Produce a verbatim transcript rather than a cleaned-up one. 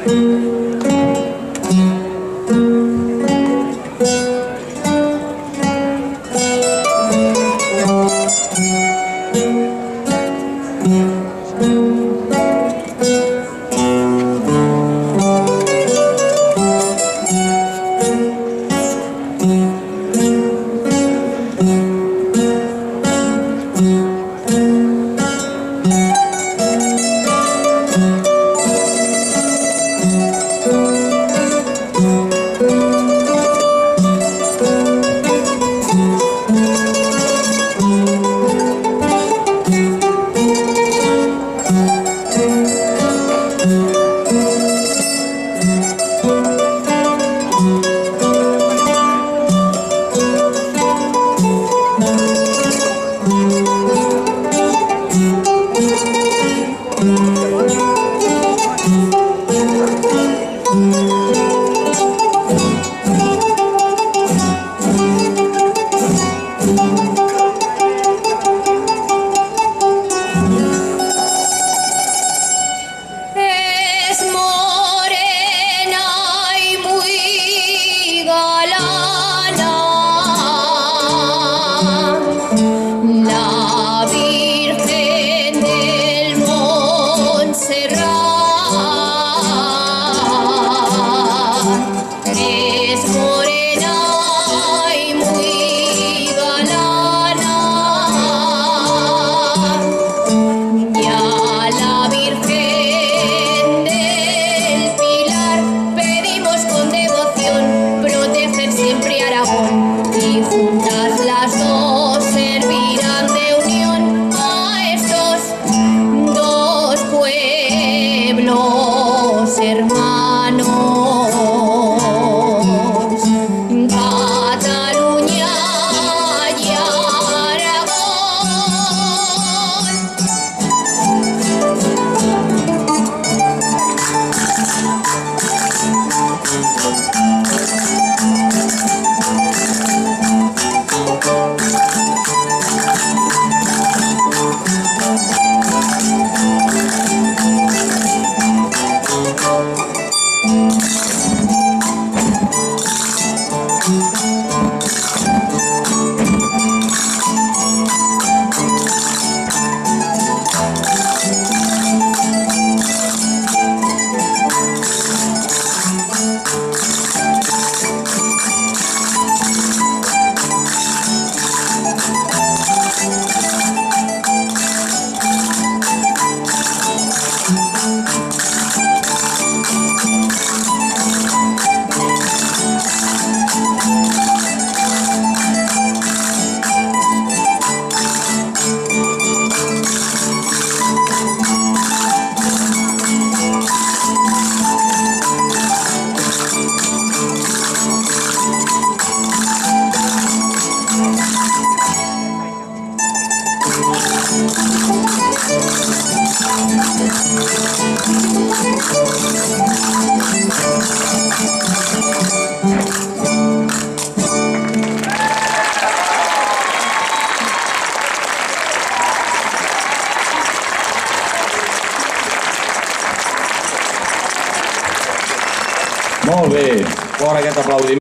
Es morena y muy galana, la Virgen del Montserrat. Es morena y muy galana, y a la Virgen del Pilar pedimos con devoción proteger siempre a Aragón, y juntas las dos servirán de unión a estos dos pueblos hermanos, Cataluña y Aragón. Molt bé. Fora aquest aplaudiment.